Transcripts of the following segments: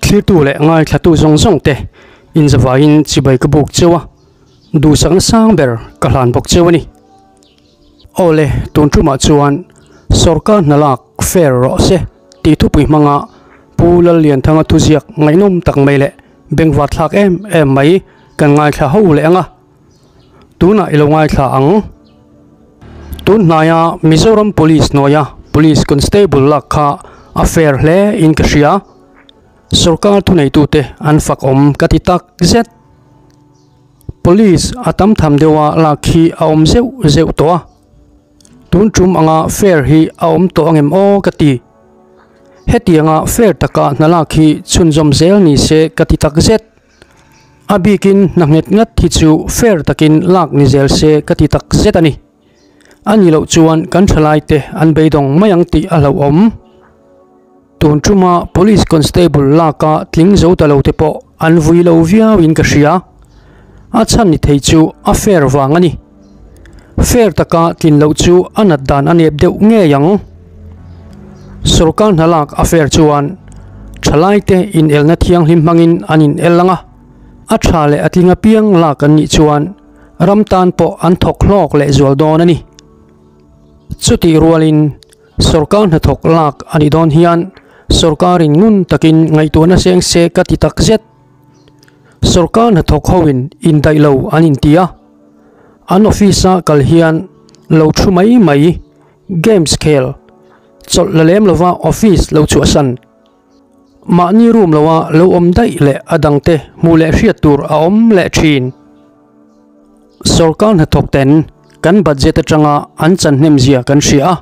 Thlirtu leh ngaithlatu zawng zawng te inzavaiin chibai ka buk cheu a, duhsakna sang ber ka hlan bawk cheu a ni. Aw le, tun tumah chuan sawrkar hna lak fair rawh se tih thupui hmanga Pu Lallianthanga thuziak ngaihnawm tak mai leh bengvar thlak em em mai kan ngaithla ho leh ang a, tunah i lo ngaithla ang. Tun hnaia Mizoram Police hnuaia Police Constable lak kha a fair hle in ka hria. Sawrkar thuneitute an fak awm ka ti tak zet. Police a tam tham deuha lak hi a awm zeuh zeuh tawh a, tun tum anga fair hi a awm tawh angem aw ka ti. Hetianga fair taka hna lak hi chhunzawm zel ni se ka ti tak zet. A bikin hna nghet ngat hi chu fair takin lak ni zel se ka ti tak zet a ni. A nih loh chuan kan thalaite an beidawng mai ang tih a hlauhawm. Tun tuma Police Constable laka tling zo ta lo te pawh an vui lo viau in ka hria. A chhan ni thei chu a fair vang a ni. Fair taka tlin loh chu a nat dan a nep deuh ngei ang. Sorkar hna lak a fair chuan thalaite inelna thianghlim hmangin an inel ang a, a tha leh a tling apiang lak an nih chuan ram tan pawh an thawk hlawk leh zual dawn a ni. Chutih rualin Sorkar hnathawk lak a nih dawn hian sorkarin ngun takin ngaihtuahna seng se ka ti tak zet. Sorkar hnathawk hoin indaih lo an inti a, an office-a kal hian lo thu mai mai, games khel, chawlh la lem lova office lo chhuahsan, mahni room loa lo awm daih leh a dangte hmuh leh hriat tur a awm leh thin. Sorkar hnathawk ten kan budget atanga an chan hnem zia kan hria a,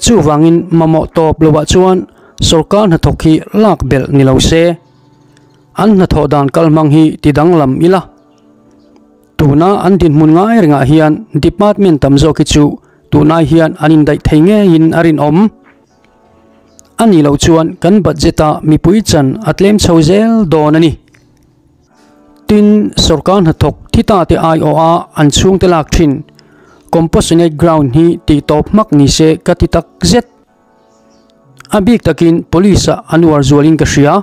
chuvangin mamawh tawp lovah chuan sorkar hnathawk hi lak belh ni lo se, an hnathawh dan kal hmang hi ti danglam ila. Tuna an dinhmun ngai rengah hian department tam zawk hi chu tunai hian an indaih thei ngeiin a rinawm. A nih loh chuan kan budget a mipui chan a tlem chho zel dawn a ni. Tin, sorkar hnathawk thi ta te aiawha an chhungte lak thin compassionate ground hi tih tawp hmak ni se ka ti tak zet. A bik takin police ah an uar zualin ka hria.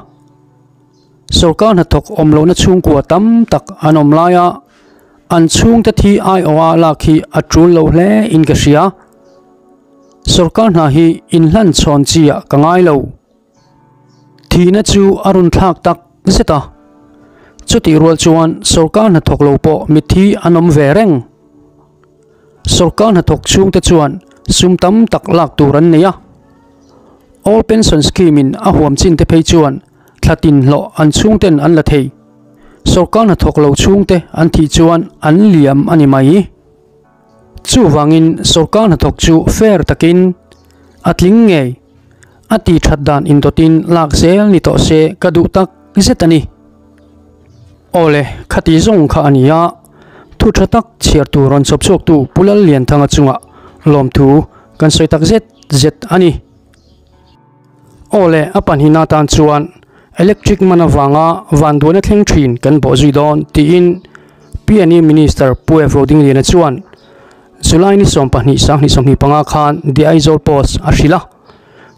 Sorkar hnathawk awm lohna chhungkua tam tak an awm laia an chhungte thi aiawha lak hi a tul lo hle in ka hria. Sorkar hna hi inhlan chhawn chi ah ka ngai lo. Thihna chu a rawn thlak tak zet a, chutih rual chuan sorkar hnathawk lo pawh mitthi an awm ve reng. Sorkar hnathawk chhungte chuan sum tam tak lak tur an nei a, All Pension Scheme in a huam chin te phei chuan thla tin hlawh an chhungten an la thei. Sorkar hnathawk lo chhungte an thih chuan an liam a ni mai. Chuvangin sorkar hnathawk chu fair takin a tling ngei. A ti that dan indawtin lak zel ni tawh se ka duh tak zet a ni. Awle, khati zawng kha a ni a, thu tha tak chhiar tur rawn chawp chhuaktu Pu Lallianthanga chungah lawmthu kan sawi tak zet zet a ni. Awle, a pahnihna atan chuan electric man avanga vanduaina thleng thin kan bawh zui dawn tiin PNE Minister Pu F. Rodingliana chuan July ni 12 2025 khan The Aizawl Post a hrilh a,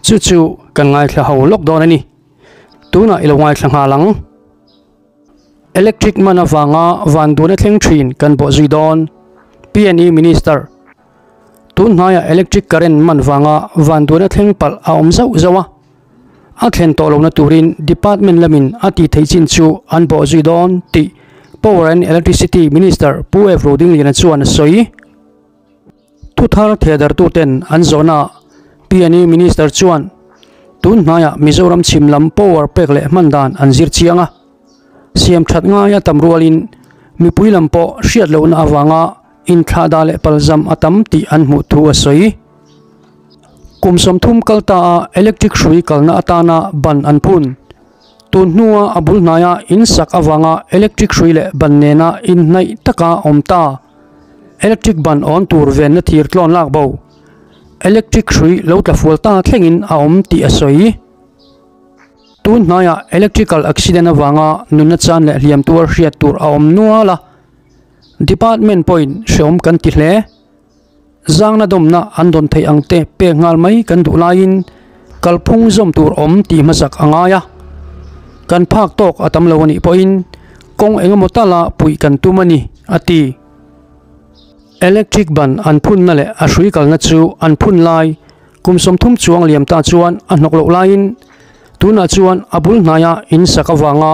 chu chu kan ngaithla ho lawk dawn a ni. Tunah i lo ngaithla nghal ang. Electric man avanga vanduaina thleng thin kan bawh zui dawn, PNE Minister. Tun hnaiah electric current man vanga vanduaina thleng palh a awm zauh zauh a, a thlen tawh lohna turin department lamin a tih theih chin chu an bawh zui dawn tih Power and Electricity Minister Pu F Rodingliana chuan a sawi. Thuthar thehdartuten an zawhnaah PNE Minister chuan tun hnaiah Mizoram chhim lam power pek leh hman dan an zir chiang a, siam that ngai a tam rualin mipui lam pawh hriat lohna avanga inthlahdah leh palzam a tam tih an hmuh thu a sawi. Kum 30 kal ta a electric hrui kalna atana ban an phun. Tun hnua a bul hnaia in sak avanga electric hrui leh ban nena inhnaih taka awm ta. Electric ban awn tur venna thir tlawn lak bo. Electric hrui lo tla fual ta thlengin a awm tih a sawi. Tun hnaiah electrical accident avanga nunna chan leh hliam tuar hriat tur a awm nual a. Department pawhin hreawm kan ti hle. Zangna dawmna an dawn theih ang te pek nghal mai kan duh laiin kalphung zawm tur awm tih hmasak a ngai a. Kan phak tawk a tam lo a nih pawhin kawng engemaw tala puih kan tum a ni, a ti. Electric ban an phunna leh a hrui kalna chu an phun lai kum 30 chuang liam ta chuan a hnawk loh laiin tunah chuan a bul hnaia in sak avanga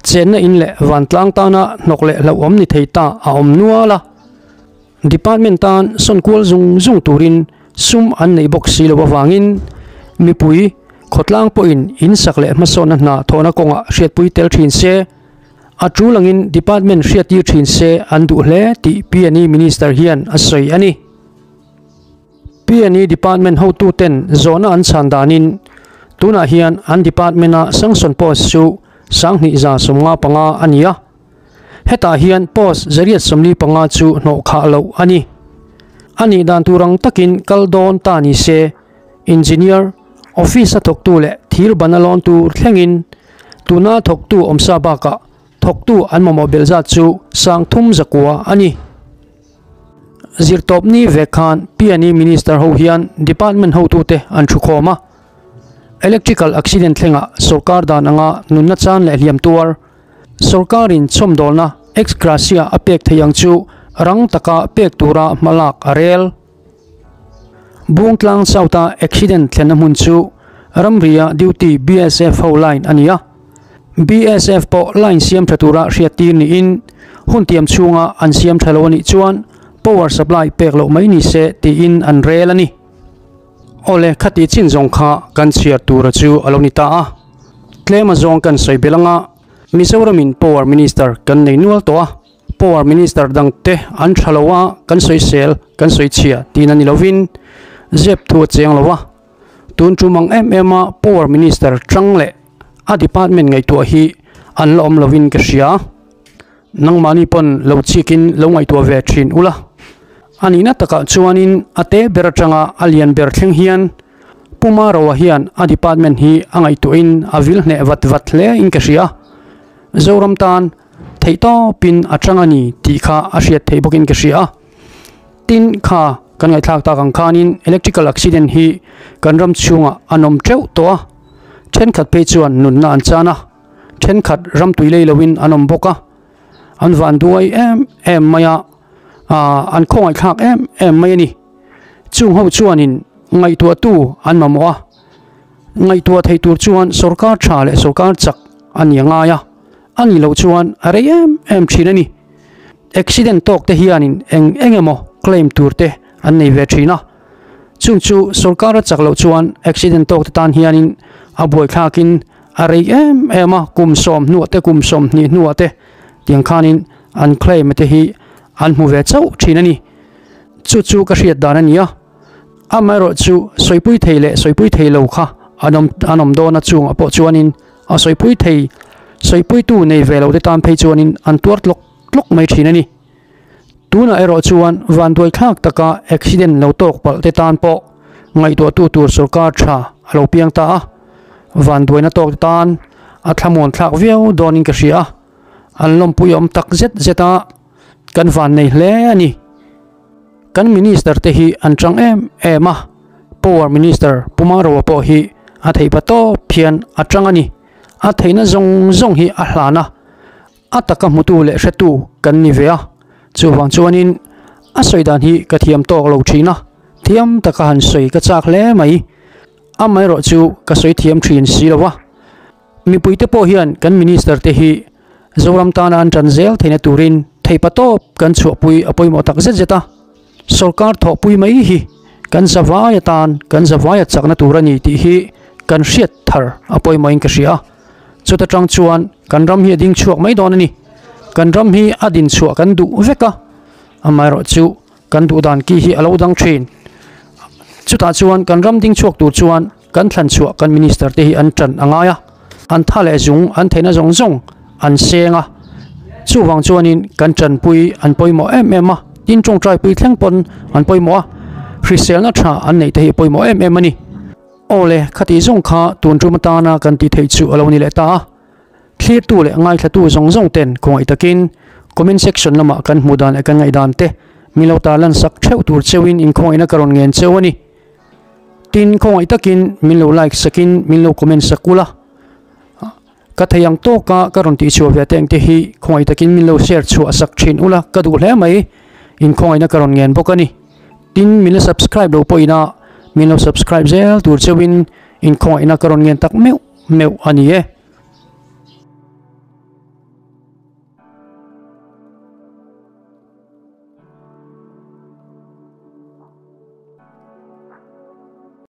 chenna in leh vantlang tana hnawk leh hlauhawm ni thei ta a awm nual a. Department tan sawn kual zung zung turin sum an neih bawk si lo avangin mipui khawtlang pawhin in sak leh hmasawnna hna thawhna kawngah hriatpui tel thin se. A tul angin Department hriattir thin se an duh hle tih PNE Minister hian a sawi a ni. PNE Department hotuten zawhna an chhan danin tunah hian an Department-a sanction post chu 2555 a ni a. Hetah hian post 145 chu hnawh khah loh a ni. A nih dan tur ang takin kal dawn ta ni se Engineer, Office-a thawktu leh thir ban a lawn tur thlengin tuna thawktu awmsa bakah thawktu an mamawh belh zat chu 3900 a ni. Zirtawpni vek khan PNE Minister ho hian Department hotute an thukhawm a. Electrical accident thlengah sorkar dan anga nunna chan leh hliam tuar, sorkarin chhawmdawlna ex gratia a pek theih ang chu rang taka pek tura hmalak a rel. Bungtlang South-a accident thlenna hmun chu ramria duty BSF ho line a ni a. BSF pawh line siam tha tura hriattir niin hun tiam chhunga an siam tha lo a nih chuan power supply pek loh mai ni se tiin an rel a ni. Awle khati chin zawng kha kan chhiar tura chu a lo ni ta a. Tlem azawng kan sawi belh anga Mizoramin power minister kan nei nual tawh a. Power Minister dangte an tha lo a, kan sawisel, kan sawichhia tihna ni lovin zep thu a cheng lo a. Tun tum ang em em a Power Minister tang leh a department ngaihtuah hi an la awm lovin ka hria. Nangmahni pawn lo chikin lo ngaihtuah ve thin ula. A nihna takah chuanin a te ber atanga a lian ber thleng hian Puma Roa hian a department hi a ngaihtuahin a vil hneh vat vat hle in ka hria. Zoram tan Theih tawpin a chang a ni tih kha a hriat theih bawkin ka hria a. Tin, kha kan ngaihthlak tak ang khanin electrical accident hi kan ram chhungah an awm teuh tawh a. Thenkhat phei chuan nunna an chan a, thenkhat ram tui lei loin an awm bawk a. An van duai em em mai a, aah an khawngaihthlak em em mai a ni. Chung ho chuanin ngaihtuahtu an mamawh a, ngaihtuah theih tur chuan sorkar tha leh sorkar chak a ni a ngai a. A nih loh chuan a rei em em thin a ni. Accident tawk te hianin eng eng emaw claim tur te an nei ve thin a. Chung chu sorkar a chak loh chuan accident tawk te tan hianin a buaithlakin a rei em em a, kum sawm hnuah te kum 20 hnuah te tiang khanin an claim te hi an hmu ve chauh thin a ni. Chu chu ka hriat dan a ni a. Amaherawh chu sawipui thei leh sawipui thei lo kha an awm an awm dawn a chungah pawh chuanin A sawipui thei, sawipuitu nei ve lo te tan phei chuanin an tuar tlawk tlawk mai thin a ni. Tunah erawh chuan vanduai thlak taka accident lo tawk palh te tan pawh ngaihtuahtu tur sorkar tha a lo piang ta a, vanduaina tawk te tan a thlamuan thlak viau dawnin ka hria a, an lawmpui awm tak zet zet a, kan vannei hle a ni. Kan Minister te hi an chang em em a, Power Minister Pu Maroa pawh hi a theih pa tawp hian a chang a ni. A theihna zawng zawng hi a hlan a, a taka hmutu leh hretu kan ni ve a, chuvang chuanin a sawi dan hi ka thiam tawk lo thin a, thiam taka han sawi ka chak hle mai. Amaherawh chu ka sawi thiam thin si lo a. Mipuite pawh hian kan Minister te hi Zoram tana an tan zel theihna turin theihpatawp kan chhuahpui a pawimawh tak zet zet a. Sorkar thawhpui mai hi kan zavai atan kan zavai a chakna tur a ni tih hi kan hriat thar a pawimawhin ka hria a. Chuta tang chuan kan ram hi a ding chhuak mai dawn a ni. Kan ram hi a din chhuah kan duh vek a, amaherawh chu kan duh dan ki hi a lo dang thin. Chutah chuan kan ram ding chhuak tur chuan kan thlan chhuah kan minister te hi an tan a ngai a, an tha leh zung an theihna zawng zawng an seng a, chuvang chuanin kan tanpui an pawimawh em em a, tin tawngtai pui thleng pawn an pawimawh a, hriselna tha an neih te hi a pawimawh em em a ni. Awle, khati zawng kha tun tum atana kan tih theih chu a lo ni leh ta a. Thlirtu leh ngaithlatu zawng zawng ten khawngaih takin comment section lamah kan hmuh dan leh kan ngaihdan te min lo tarlan sak theuh tur cheuhin inkhawngaihna ka rawn ngen cheu a ni. Tin khawngaih takin min lo like sakin min lo comment sak ula. Ka thei ang tawka ka rawn tihchhuah ve teng te hi khawngaih takin min lo share chhuah sak thin ula ka duh hle mai. In khawngaihna ka rawn ngen bawk a ni. Tin, min la subscribe lo pawh ina min lo subscribe zel tur cheuhin in khawngaihna ka rawn ngen tak meuh meuh a ni e.